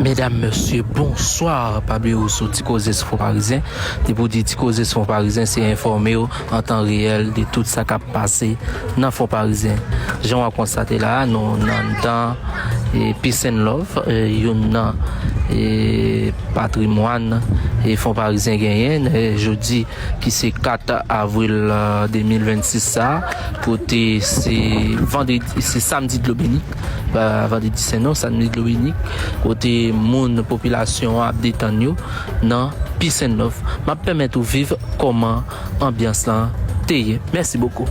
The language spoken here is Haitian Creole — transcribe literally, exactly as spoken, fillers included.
Medam, mesye, bonswa. Pa bliye w sou Ti Koze sou Fon Parizyen. Depi w di Ti Koze sou Fon Parizyen, se enfòme w an tan reyèl de tout sa k ap pase nan Fon Parizyen. Jan w ap konstate la, nou nan anndan e Peace and Love, e youn nan e patrimwàn e Fon Parizyen genyen. E jodi ki se kat avril, e, de mil vennsis sa, kote se vandredi, se samdi dlo beni, pa vandredi sen non, samdi dlo beni, kote moun, popilasyon an ap detann yo nan Peace and Love. M ap pèmèt ou viv kòman anbyans lan te ye. Mèsi bokou.